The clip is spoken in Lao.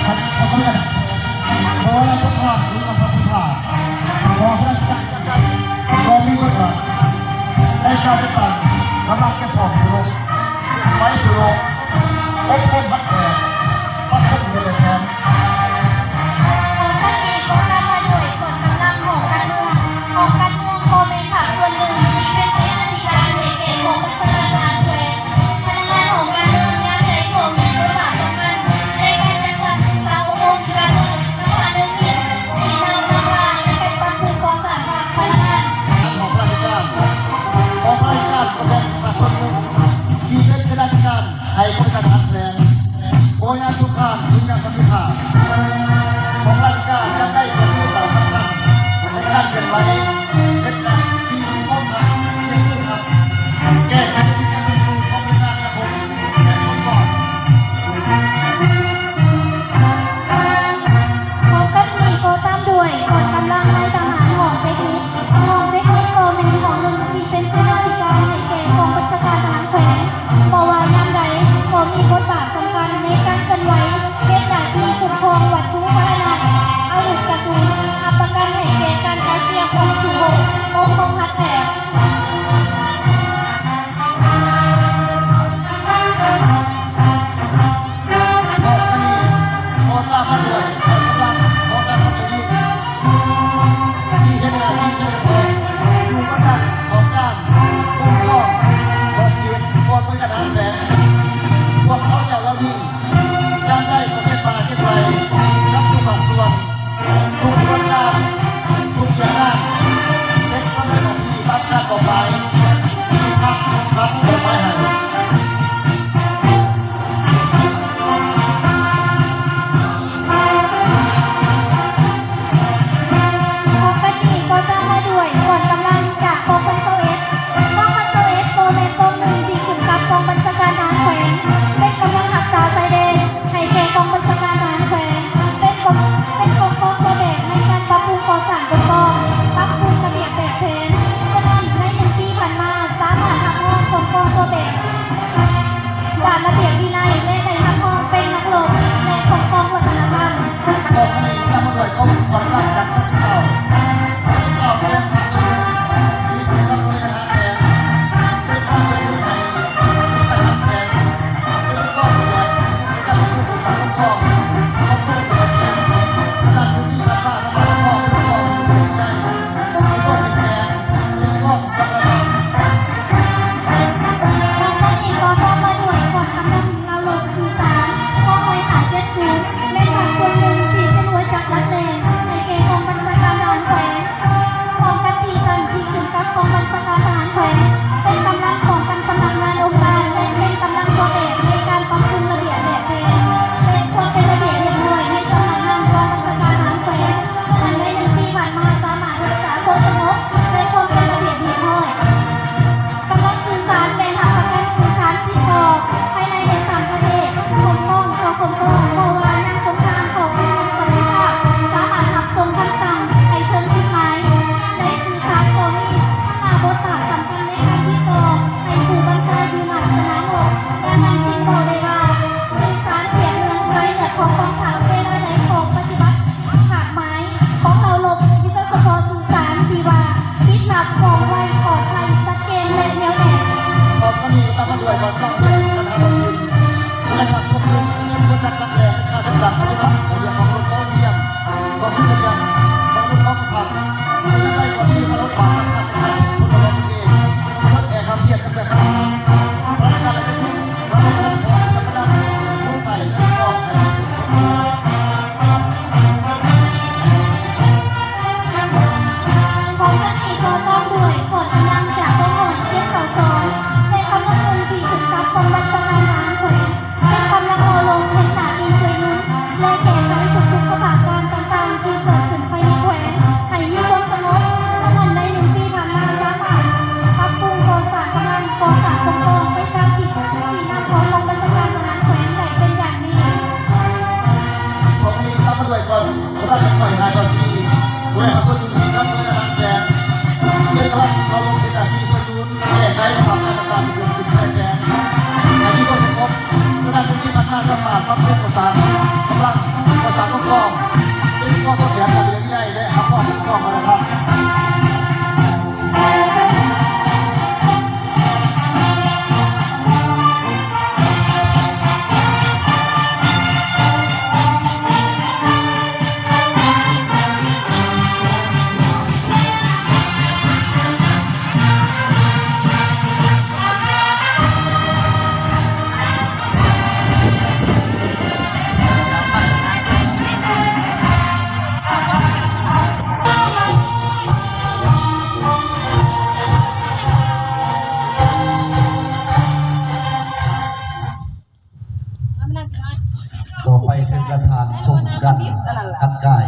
ຂະແນນ ບໍ່ວ່າຈະຜ່ານ ຫຼື ບໍ່ຜ່ານ ຂອງພະລາຊະການຈັດຕັ້ງ ກໍມີບົດບາດໃນການຈັດຕັ້ງກຳລັງເກັບຂອງສະຫງົບ ໄປສະຫງົບ ອົບຮົມຫັດແປງ ປັບປຸງໃຫ້ແຂງ. ໂຄງການນີ້ກໍຕາມມາດ້ວຍກອງກຳລັງຫ້ອງການເມືອງ. ຫ້ອງການເມືອງກໍແມ່ນພາກສ່ວນໜຶ່ງທີ່ເປັນເສນາທິການໃຫ້ແກ່ກອງບັນຊາການທະຫານແຂວງ. ພະນັກງານຫ້ອງການເມືອງຍາມໃດກໍມີບົດບາດສຳຄັນໃນການຈັດຕັ້ງສຶກສາອົບຮົມການເມືອງ ເພື່ອອະນຸທິນຊີ້ນຳນຳທາງໃນການປັບປຸງກໍ່ສ້າງພະລັງງານ. ຂອງພະລາຊະການ ຂອງພະລາຊະການກໍແມ່ນພາກສ່ວນໜຶ່ງທີ່ເປັນເສນາທິການ ໃຫ້ບໍລິການທະຫານແຂວງ ບໍ່ຍາມສົງຄາມ ຫຼື ຍາມສັນຕິພາບ ຂອງລາຊະການຈະໄດ້ປະຕິບັດຕາມສຳຄັນໃນການເຄື່ອນໄຫວ ເຮັດໜ້າທີ່ຂອງພັກ ເຮັດເລື່ອງຮັບ ແກ້ໄຂວິກິດການເມືອງຂອງເວລານະຄົມ ແລະ ອົງກອນ. ໂຄງການນີ້ກໍຕາມດ້ວຍກອງກຳລັງນາຍທະຫານຫ້ອງເຕັກນິກ. ຫ້ອງເຕັກນິກກໍແມ່ນຫ້ອງໜຶ່ງທີ່ເປັນເສນາທິການໃຫ້ແກ່ກອງບັນຊາການທະຫານແຂວງ. ບໍ່ວ່າຍາມໃດກໍມີບົດບາດສຳຄັນໃນການເຄື່ອນໄຫວ ເຮັດໜ້າທີ່ຄຸ້ມຄອງວັດຖຸພາຫະນະ, ອາວຸດກະສຸນ, ຮັບປະກັນໃຫ້ແກ່ການກະກຽມອອກສູ່ຮົບ ອົບຮົມຫັດແປງ. ນອກຈາກນີ້ ກໍຕາມມາດ້ວຍກອງກຳລັງຂອງສະຫະພັນແຫ່ງຊາດ ທີ່ເຮັດໜ້າທີ່ໃສ່ສະເພາະຢູ່ບັນດາຂອງການປົກຄອງຂອບເຂດກອງບັນຊາການທະຫານແຂວງ. ພວກເຂົາເຈົ້າເຫຼົ່ານີ້ ຈະໄດ້ປະເພດປ່າເກັບໄວ້ກັບທຸກພາກສ່ວນ, ທຸກຂະບວນການ, ທຸກວຽກງານ, ເຮັດຕາມໜ້າທີ່ຕາມການມອບໝາຍທີ່ພັກຮັບມອບໝາຍໃຫ້. ໂຄງການນີ້ກໍຕາມມາດ້ວຍກອງກຳລັງຈາກກອງພັນຊາວເອັດ. ກອງພັນຊາວເອັດກໍແມ່ນກອງໜຶ່ງທີ່ຂຶ້ນກັບກອງບັນຊາການທະຫານແຂວງ, ເປັນກຳລັງຮັກສາຊາຍແດນໃຫ້ແກ່ກອງບັນຊາການທະຫານແຂວງ, ເປັນກອງ ເປັນກອງກອງຕົວແບບໃນການປັບປຸງກໍ່ສ້າງປົກຄອງ, ປັບປຸງລະບຽບແບບແຜນ. ສະນັ້ນ ໃນໜຶ່ງປີຜ່ານມາ ສາມາດຮັບຮອງກອງກອງຕົວແບບ ດ້ານລະບຽບວິໄນ ແລະ ໄດ້ຮັບຮອງເປັນນັກລົບ ແລະ ປົກຄອງວັດທະນະທຳ. ຂອງນີ້ນຳມາດ້ວຍກອງກຳລັງຈາກຫົກສິບເກົ້າ ຫົກສິບເກົ້າແຂວງພາກຕາເວັນອອກ ທີ່ຖືກກັບບໍລິຫານແຂວງ ເປັນພາກສ່ວນໃຫຍ່ໃນການຮັບແຂງ ເປັນກອງແບບໃນການລະບຸກສົງຄາມຂອງ ຂອງກົມການແຂງ. ຂະນະທີ່ຜ່ານມາ ສະພາປົກຄອງເປັນກອງທີ່ເປັນໃຫຍ່ ມີຄວາມເຂັ້ມແຂງ ເປັນກອງ ກອງກຳລັງນີ້ກໍຕາມມາດ້ວຍກອງກຳລັງລາວລົບສື່ສານ ກອງຮ້ອຍຫ້າເຈັດສູນ ແມ່ນພາກສ່ວນໜຶ່ງທີ່ເປັນຫົວຈັກຫຼັກແໜ້ນໃຫ້ແກ່ກອງບັນຊາການທະຫານແຂວງ. ກອງກັນທີ່ຕັ້ງທີ່ຂຶ້ນກັບກອງບັນຊາການທະຫານແຂວງ ເປັນກຳລັງປ້ອງກັນສຳນັກງານອົງການ ແລະ ເປັນກຳລັງຕົວແບບໃນການປັບປຸງລະບຽບແບບແຜນ ແລະ ຄວາມເປັນລະບຽບຮຽບຮ້ອຍໃນສຳນັກງານກອງບັນຊາການທະຫານແຂວງ. ສະນັ້ນ ໃນໜຶ່ງປີຜ່ານມາ ສາມາດຮັກສາຄວາມສະຫງົບ ແລະ ຄວາມເປັນລະບຽບຮຽບຮ້ອຍ. ກຳລັງສື່ສານແມ່ນຮັບປະກັນສື່ສານຕິດຕໍ່ພາຍໃນ ແລະ ຕ່າງປະເທດ. ຂົມກອງຕໍ່ຂົມກອງ ບໍ່ວ່າຍາມສົງຄາມກໍເປັນການສັນຕິພາບ ສາມາດຮັບສົ່ງຄຳສັ່ງໃຫ້ເຖິງຈຸດໝາຍ. ໃນສື່ສານກໍມີທັງຫ້າບົດບາດສຳຄັນໃນການຕິດຕໍ່ໃຫ້ຜູ້ບັນຊາຢູ່ໜ້າສະໜາມຮົບ. ດັ່ງນັ້ນຈຶ່ງເວົ້າໄດ້ວ່າ ສື່ສານປຽບເໝືອນສາຍເລືອດຂອງກອງທັບ ເວລາໃດກໍປະຕິບັດ ຄາດໝາຍຂອງເຫຼົ່າລົບ ວິຊາສະເພາະສື່ສານທີ່ວ່າປິດລັບ ກ້ອງໄວ ປອດໄພ ຊັດເຈນ ແລະ ແນວແໜ້ນ. ຂອງອັນນີ້ຕາມມາດ້ວຍກອງກຳລັງເປັນຄະນະບັນທຶກ ແລະ ການຄວບຄຸມເງິນບໍລິສັດກັນແດດ ການຈັດຕັ້ງປະຕິບັດລະບຽບຂອງລົດຂອງຮຽນ ກໍຄືລະບຽບຂອງລົດຂອງພັກ ເພື່ອໃຫ້ປະຕິບັດລົດບາດສາມາດຈັດການພົນລະບອບຕົນເອງ ລົດແອກຫາມຮຽນກັນແບບພະລັງ ພະລັງງານ ແລະ ເສດຖະກິດ ຂອງທ່ານນີ້ກໍຕ້ອງດ້ວຍກອງກຳລັງຈາກກອງຮ້ອຍເຈັດເກົ້າສອງ ແລະ ກຳລັງໜຶ່ງທີ່ຂຶ້ນກັບກອງບັນຊາການທະຫານແຂວງ ເປັນກຳລັງເອົາລົງເຮັດໜ້າທີ່ຊ່ວຍໜູນ ແລະ ແກ້ໄຂທຸກໆສະພາບການຕ່າງໆທີ່ເກີດຂຶ້ນພາຍໃນແຂວງ ໃຫ້ມີຄວາມສະຫງົບ. ສະນັ້ນ ໃນໜຶ່ງປີຜ່ານມາ ສາມາດປັບປຸງກໍ່ສ້າງກຳລັງ ກໍ່ສ້າງປົກຄອງໄປຕາມທິດຊີ້ນຳຂອງກອງບັນຊາການທະຫານແຂວງໄດ້ເປັນຢ່າງດີ. ຂອງນີ້ຕາມມາດ້ວຍກອງກຳລັງຮ້ອຍຫ້າເກົ້າສີ່ ແລະ ປະກົດຢູ່ທີ່ການບໍລິຫານແຂວງ ເປັນກຳລັງເອົາລົງເຮັດໜ້າທີ່ຊ່ວຍໜູນ ແກ້ໄຂສະພາບການຕ່າງໆທີ່ເກີດຂຶ້ນພາຍໃນແຂວງ ໃຫ້ມີຄວາມສະຫງົບ. ສະນັ້ນ ໜຶ່ງປີຜ່ານມາ ສາມາດປັບປຸງກໍ່ສ້າງກຳລັງ ກັນທັກທາຍ